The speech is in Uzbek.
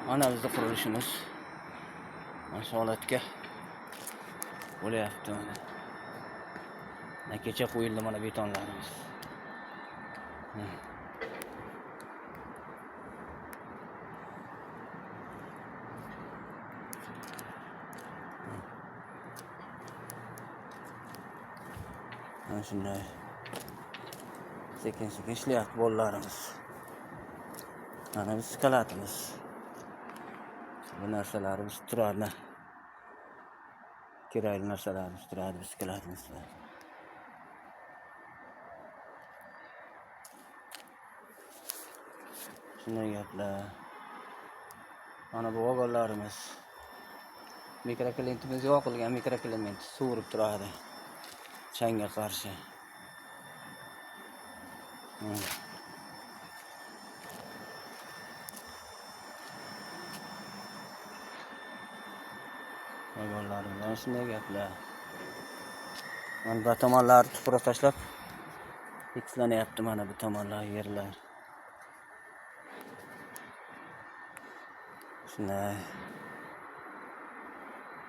Mana bizni qurilishimiz mana shu holatga bo'lyapti mana. Mana kecha qo'yildi mana betonlarimiz. Mana shunday sekin sekin ishlayapti bolalarimiz. Mana biz skladimiz. Bu narsalarimiz turadi. Kerakli narsalarimiz turadi biz skladimizda. Shunday gaplar. Mana bu vagonlarimiz. Mikroklientimiz yoqilgan, mikroklient suvurib turadi. Changga qarshi. Vagonlarimiz mana shunday gaplar. Mana bu tomonlari tuproq tashlab tekislanyapti mana bu tomonlar yerlar. Shunday.